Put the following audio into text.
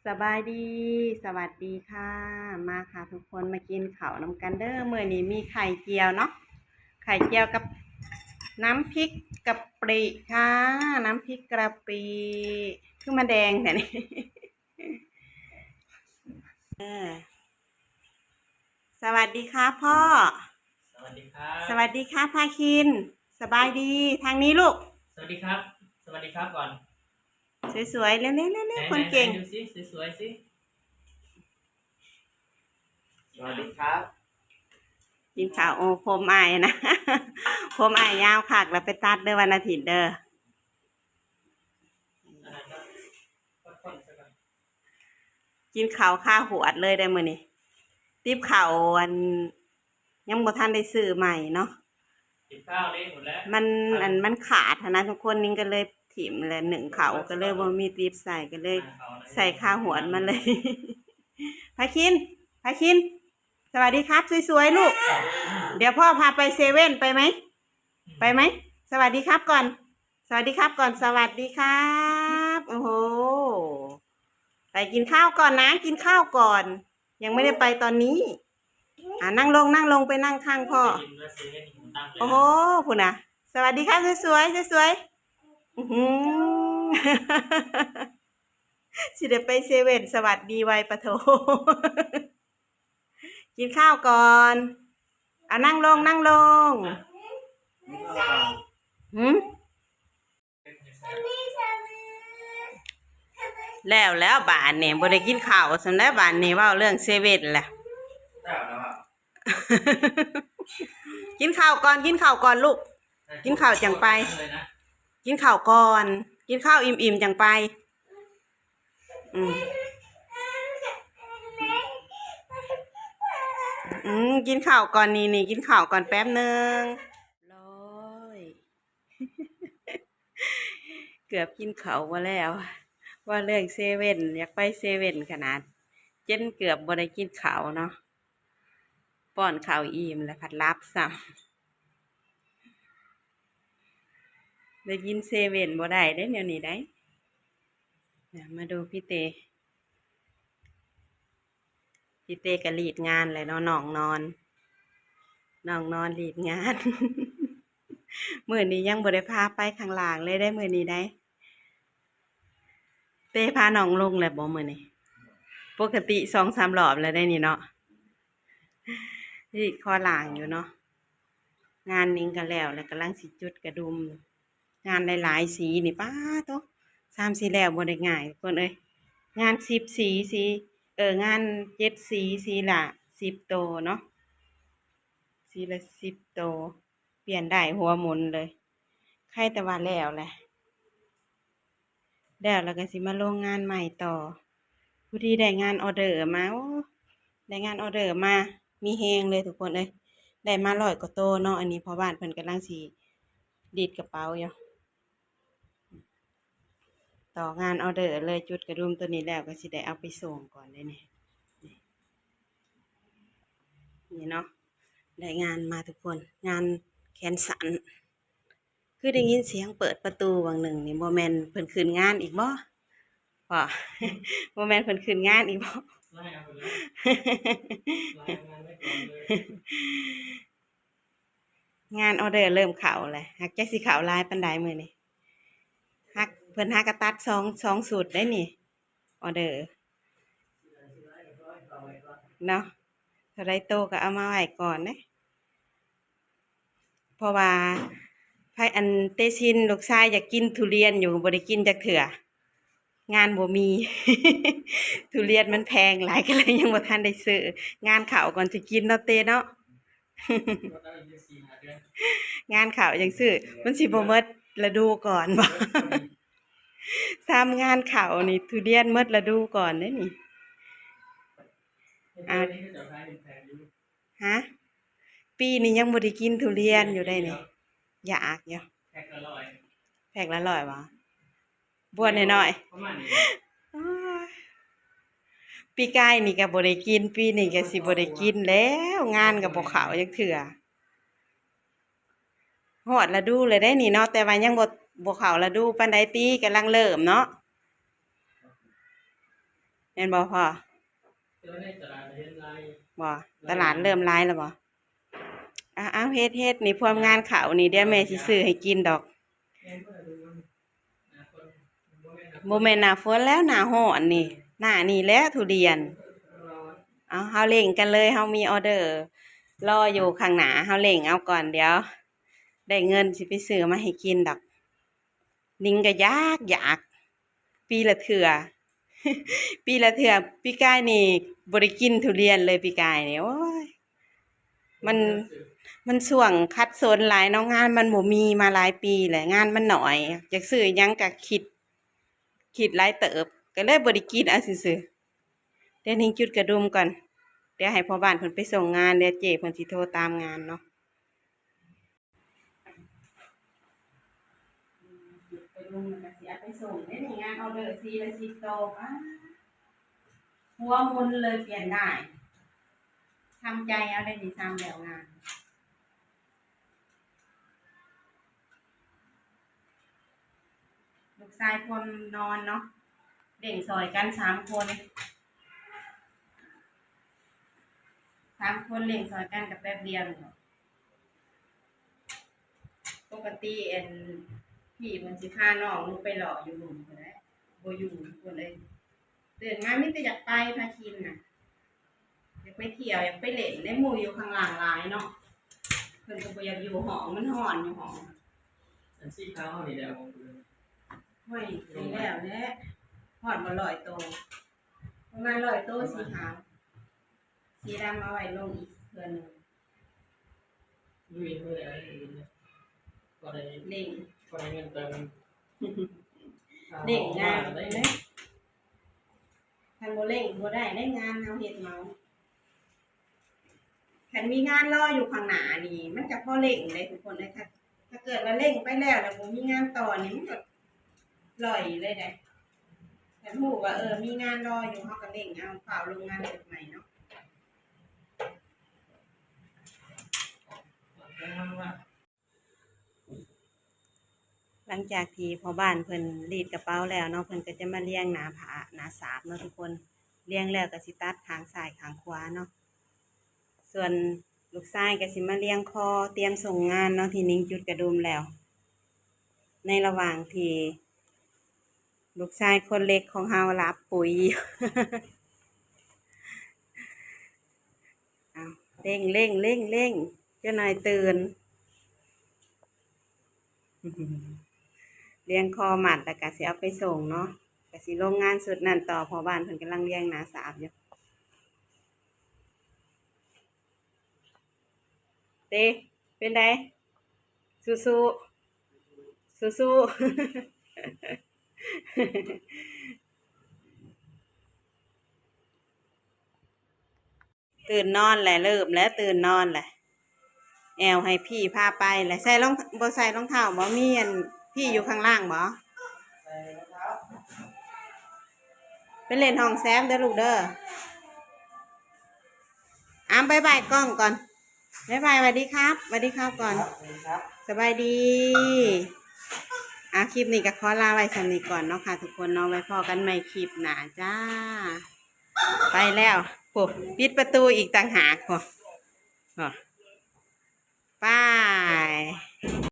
ສະບາຍດີ ສະຫວັດດີຄ່ະ ມາຄ່ະທຸກຄົນ ມາກິນເຂົ້ານຳກັນເດີ້. ມື້ນີ້ມີໄຂ່ຈຽວເນາະ ໄຂ່ຈຽວກັບນ້ຳພລິກກະປິຄ່ະ ນ້ຳພລິກກະປິ ຄືມາແດງແທ້ນີ້. ເອີ ສະຫວັດດີຄ່ະພໍ່ ສະຫວັດດີຄັບ ສະຫວັດດີຄ່ະພາຄິນ ສະບາຍດີ ທາງນີ້ລູກ ສະຫວັດດີຄັບ ສະຫວັດດີຄັບກ່ອນ ສວຍໆ ເລັວໆໆໆ ຄົນເກັ່ງ ໄຫນໆໆ ດູຊິ ສວຍໆ ຊິ ສະຫວັດດີຄັບ ກິນເຂົ້າ. ໂອ້ ຜົມອ້າຍນະ ຜົມອ້າຍຍາວຄັກ ລະໄປຕັດເດີ້ ວັນອາທິດເດີ້. ກິນເຂົ້າຄາຫວດເລີຍເດ້ມື້ນີ້ ຕິບເຂົ້າ ອັນ ຍັງບໍ່ທັນໄດ້ຊື້ໃໝ່ເນາະ ຕິບເຂົ້າເດ້ໝົດແລ້ວ ມັນ ອັນ ມັນຂາດຫັ້ນນະທຸກຄົນ ນິງກໍເລີຍຖິ້ມແຫຼະ ໜຶ້ງເຂົ້າກໍເລີຍບໍ່ມີຕິບໃສ່ ກໍເລີຍໃສ່ຄາຫວດມາເລີຍ. ພາຄິນ ພາຄິນ ສະຫວັດດີຄັບ ສວຍໆ ລູກ ດຽວພໍ່ພາໄປເຊເວັ່ນ ໄປໄໝ? ໄປໄໝ? ສະຫວັດດີຄັບກ່ອນ ສະຫວັດດີຄັບກ່ອນ ສະຫວັດດີຄັບ. ໂອ້ໂຫ ໄປກິນຂ້າວກ່ອນນະ ກິນຂ້າວກ່ອນ ຍັງໄມ່ໄດ້ໄປຕອນນີ້. ອ່າ ນັ່ງລົງ ນັ່ງລົງ ໄປນັ່ງຂ້າງພໍ່. ໂອ້ໂຫ ພຸ້ນນະ ສະຫວັດດີຄັບ ສວຍໆ ສວຍໆ. ອືຫື ຊິໄດ້ໄປເຊເວັ່ນ ສະຫວັດດີໄວປະໂທ. ກິນຂ້າວກ່ອນ ເອົາ ນັ່ງລົງ ນັ່ງລົງ. ຫື? ແລ້ວ ແລ້ວບາດນີ້ ບໍ່ໄດ້ກິນເຂົ້າຊ້ຳແລ້ວ ບາດນີ້ເວົ້າເລື່ອງເຊເວັ່ນແຫຼະ. ກິນເຂົ້າກ່ອນ ກິນເຂົ້າກ່ອນລູກ ກິນເຂົ້າຈັ່ງໄປ ກິນເຂົ້າກ່ອນ ກິນເຂົ້າອີ່ມໆ ຈັ່ງໄປ. ອືມ ອືມ ກິນເຂົ້າກ່ອນ ນີ້ໆ ກິນເຂົ້າກ່ອນແປັບໜຶ່ງ. ຮ້ອຍ ເກືອບກິນເຂົ້າບໍ່ແລ້ວ ເວົ້າເລື່ອງເຊເວັ່ນ ຢາກໄປເຊເວັ່ນຂະໜາດ ຈົນເກືອບບໍ່ໄດ້ກິນເຂົ້າເນາະ ປ້ອນເຂົ້າອີ່ມແລ້ວພັດຫຼັບຊ້ຳ. ໄດ້ກິນເຊເວັ່ນບໍ່ໄດ້ເດ້ແນວນີ້ໃດ໋. ມາດູພີ່ເຕ ພີ່ເຕກໍລີດງານແຫຼະເນາະ ນ້ອງນອນ ນ້ອງນອນລີດງານ. ມື້ນີ້ຍັງບໍ່ໄດ້ພາໄປຂ້າງລ່າງເລີຍເດ້ມື້ນີ້ໃດ໋. ເຕພານ້ອງລົງແລ້ວບໍ່ມື້ນີ້? ປົກກະຕິສອງສາມລອບແລ້ວໄດ໋ນີ້ເນາະ. ນີ້ຂໍລ້າງຢູ່ເນາະ. ງານນິງກໍແລ້ວ ແລ້ວກຳລັງຊິຈຸດກະດຸມ. ງານຫຼາຍໆສີນີ້ ປາໂທ້ ສາມສີ່ແລ້ວບໍ່ໄດ້ງ່າຍຄົນເອີຍ. ງານສິບສີ ສີ ເອີ ງານເຈັດສີ ສີລະສິບໂຕເນາະ. ສີລະສິບໂຕ ປ່ຽນໄດ້ຫົວໝູນເລີຍ. ໃຄແຕ່ວ່າແລ້ວແຫຼະ ແລ້ວແລ້ວກໍຊິມາລົງງານໃໝ່ຕໍ່. ພໍດີໄດ້ງານອໍເດີມາ ໂອ້ ໄດ້ງານອໍເດີມາ ມີແຮງເລີຍທຸກຄົນເອີຍ. ໄດ້ມາຮ້ອຍກວ່າໂຕເນາະ ອັນນີ້ພໍ່ບ້ານເພິ່ນກຳລັງຊິດີດກະເປົາຢູ່. ຕໍ່ງານອໍເດີເລີຍ ຈຸດກະດຸມໂຕນີ້ແລ້ວກໍຊິໄດ້ເອົາໄປສົ່ງກ່ອນເດ້ນີ້. ນີ້ເນາະ ໄດ້ງານມາທຸກຄົນ ງານແຂນສັ້ນ. ຄືໄດ້ຍິນສຽງເປີດປະຕູຫວ່າງໜຶ່ງນີ້ ບໍ່ແມ່ນເພິ່ນຂຶ້ນງານອີກບໍ່? ບໍ່ ບໍ່ແມ່ນເພິ່ນຂຶ້ນງານອີກບໍ່? ງານອໍເດີເລີ່ມເຂົ້າແລ້ວ ຫາກຈັກຊິເຂົ້າຫຼາຍປານໃດມື້ນີ້. ຫາກ ເພິ່ນຫາກະຕັດສອງ ສອງຊຸດໄດ໋ນີ້ ອໍເດີເນາະ. ເທົ່າໃດໂຕກໍເອົາມາໄວ້ກ່ອນເດ້. ເພາະວ່າໃຜ ອັນ ເຕຊິນລູກຊາຍຢາກກິນທຸລຽນຢູ່ ບໍ່ໄດ້ກິນຈັກເທື່ອ ງານບໍ່ມີ ທຸລຽນມັນແພງຫຼາຍ ກໍເລີຍຍັງບໍ່ທັນໄດ້ຊື້. ງານເຂົ້າກ່ອນຊິກິນເນາະເຕເນາະ. ງານເຂົ້າຈັ່ງຊື້ ມັນຊິບໍ່ໝົດລະດູກ່ອນບໍ່? ຊ້ຳງານເຂົ້ານີ້ ທຸລຽນໝົດລະດູກ່ອນເດ້ນີ້. ອ່າ ຮະ? ປີນີ້ຍັງບໍ່ໄດ້ກິນທຸລຽນຢູ່ໄດ໋ນີ້. ຢາກຢູ່ ແພັກລະຮ້ອຍ ແພັກລະຮ້ອຍບໍ່? ບ້ວນນ້ອຍໆ ປະມານນີ້ແຫຼະ. ໂອ້ຍ ປີກາຍນີ້ກໍບໍ່ໄດ້ກິນ ປີນີ້ກໍຊິບໍ່ໄດ້ກິນແລ້ວ ງານກໍບໍ່ເຂົ້າຈັກເທື່ອ. ຮອດລະດູແລ້ວເດ້ນີ້ເນາະ ແຕ່ວ່າຍັງບໍ່ ບໍ່ເຂົ້າລະດູປານໃດຕິ ກຳລັງເລີ່ມເນາະ. ແມ່ນບໍ່ພໍ່? ບໍ່ ຕະຫຼາດເລີ່ມຫຼາຍແລ້ວບໍ່? ເອົາໆ ເຮັດໆ ນີ້ພວມງານເຂົ້ານີ້ ດຽວແມ່ຊິຊື້ໃຫ້ກິນດອກ. ບໍ່ແມ່ນໜ້າຝົນແລ້ວ ໜ້າຮ້ອນນີ້ ໜ້ານີ້ແຫຼະທຸລຽນ. ເອົາ ເຮົາເລັ່ງກັນເລີຍ ເຮົາມີອໍເດີລໍຢູ່ຂ້າງໜ້າ ເຮົາເລັ່ງເອົາກ່ອນ ດຽວໄດ້ເງິນຊິໄປຊື້ມາໃຫ້ກິນດອກ. ນິງກໍຢາກ ຢາກ ປີລະເທື່ອ ປີລະເທື່ອ. ປີກາຍນີ້ບໍ່ໄດ້ກິນທຸລຽນເລີຍ ປີກາຍນີ້ ໂອ້ຍ ມັນ ມັນຊ່ວງຂັດສົນຫຼາຍເນາະ ງານມັນບໍ່ມີມາຫຼາຍປີແລ້ວ ງານມັນໜ້ອຍ ຢາກຊື້ຫຍັງກໍຄິດ ຄິດຫຼາຍເຕີບ ກໍເລີຍບໍ່ໄດ້ກິນເອົາຊື່ໆ. ດຽວນິງຈຸດກະດຸມກ່ອນ ດຽວໃຫ້ພໍ່ບ້ານເພິ່ນໄປສົ່ງງານ ດຽວເຈ້ເພິ່ນຊິໂທຕາມງານເນາະ. ໄປລົງແລ້ວກໍຊິເອົາໄປສົ່ງເດ້ນີ້ ງານອອເດີສີ່ລະສິບໂຕ. ປ້າ ຫົວໝຸນເລີຍ ປ່ຽນໄດ້ ທຳໃຈເອົາໄດ້ນີ້ ຊ່ຳແລ້ວງານ. ລູກຊາຍພວມນອນເນາະ ເລັ່ງຊ່ອຍກັນສາມຄົນ ສາມຄົນເລັ່ງຊ່ອຍກັນກໍແປັບດຽວນີ້ດອກ. ປົກກະຕິອັນ ພີ່ມັນຊິພານ້ອງລົງໄປເລາະຢູ່ລຸ່ມພຸ້ນແຫຼະ ບໍ່ຢູ່ພຸ້ນເລີຍ. ຕື່ນມາມີແຕ່ຢາກໄປ ພາຄິນນະ ຢາກໄປທ່ຽວ ຢາກໄປຫຼິ້ນ ໄດ້ໝູ່ຢູ່ຂ້າງລ່າງຫຼາຍເນາະ ເພິ່ນກໍບໍ່ຢາກຢູ່ຫ້ອງ ມັນຮ້ອນຢູ່ຫ້ອງ. ອັນສີຂາວເຮົານີ້ແລ້ວບໍ່? ຫ້ອຍ ສີແລ້ວແຫຼະ ຮອດບໍ່ຮ້ອຍໂຕ ປະມານຮ້ອຍໂຕ ສີຂາວ ສີດຳເອົາໄວ້ລົງອີກເທື່ອໜຶ່ງ. ລຸຍເລີຍ ພໍໄດ້ ເລັ່ງ ພໍໄດ້ເງິນເຕີມ ເລັ່ງງານເລີຍ. ຄັນບໍ່ເລັ່ງບໍ່ໄດ້ເດ້ ງານເຮົາເຮັດເໝົາ. ຄັນມີງານລໍຢູ່ຂ້າງໜ້ານີ້ ມັນກໍພໍເລັ່ງເດ້ທຸກຄົນເອີຍ. ຖ້າ ຖ້າເກີດວ່າເລັ່ງໄປແລ້ວ ແລ້ວບໍ່ມີງານຕໍ່ນີ້ ມັນກໍລ່ອຍເລີຍເດ້. ຄັນຮູ້ວ່າ ເອີ ມີງານລໍຢູ່ ເຮົາກໍເລັ່ງເອົາ ຟ້າວລົງງານເຮັດໃໝ່ເນາະ. ຫຼັງຈາກທີ່ພໍ່ບ້ານເພິ່ນລີດກະເປົາແລ້ວເນາະ ເພິ່ນກໍຈະມາລຽງໜ້າຜ້າໜ້າສາບເນາະທຸກຄົນ. ລຽງແລ້ວກໍຊິຕັດຂ້າງຊ້າຍຂ້າງຂວາເນາະ. ສ່ວນລູກຊາຍກໍຊິມາລຽງຄໍ ຕຽມສົ່ງງານເນາະ ທີ່ນິງຈຸດກະດຸມແລ້ວ. ໃນລະຫວ່າງທີ່ລູກຊາຍຄົນເລັກຂອງເຮົາຫຼັບປຸຍຢູ່ ເອົາ ເລັ່ງ ເລັ່ງ ເລັ່ງ ເລັ່ງ ຈັກໜ້ອຍຕື່ນ. ລຽງຄໍມັດແລ້ວກະຊິເອົາໄປສົ່ງເນາະ ກະຊິລົງງານຊຸດນັ້ນຕໍ່ ພໍ່ບ້ານເພິ່ນກຳລັງລຽງໜ້າສາບຢູ່. ເຕ ເປັນໃດ? ສູ້ໆ ສູ້ໆ. ຕື່ນນອນແຫຼະ ເລີ່ມແລ້ວ ຕື່ນນອນແຫຼະ ແອວໃຫ້ພີ່ພາໄປແຫຼະ. ໃສ່ລອງ ບໍ່ໃສ່ລອງເທົ້າບໍ? ມີອັນ ພີ່ຢູ່ຂ້າງລ່າງບໍ? ໄປເລ່ນຫ້ອງແຊມເດີລູກເດີ. ອາ ບາຍບາຍກ້ອງກ່ອນ ບາຍບາຍ ຫວັດດີຄັບ ຫວັດດີຄັບກ່ອນ ສະບາຍດີ. ອາ ຄລິບນີ້ກໍຂໍລາໄວ້ສ່ຳນີ້ກ່ອນເນາະຄ່ະທຸກຄົນເນາະ ໄວ້ພໍ້ກັນໃໝ່ຄລິບໜ້າຈ້າ. ໄປແລ້ວ ໂອ້ ປິດປະຕູອີກຕ່າງຫາກ ໂອ້ ໂອ້ ບາຍ.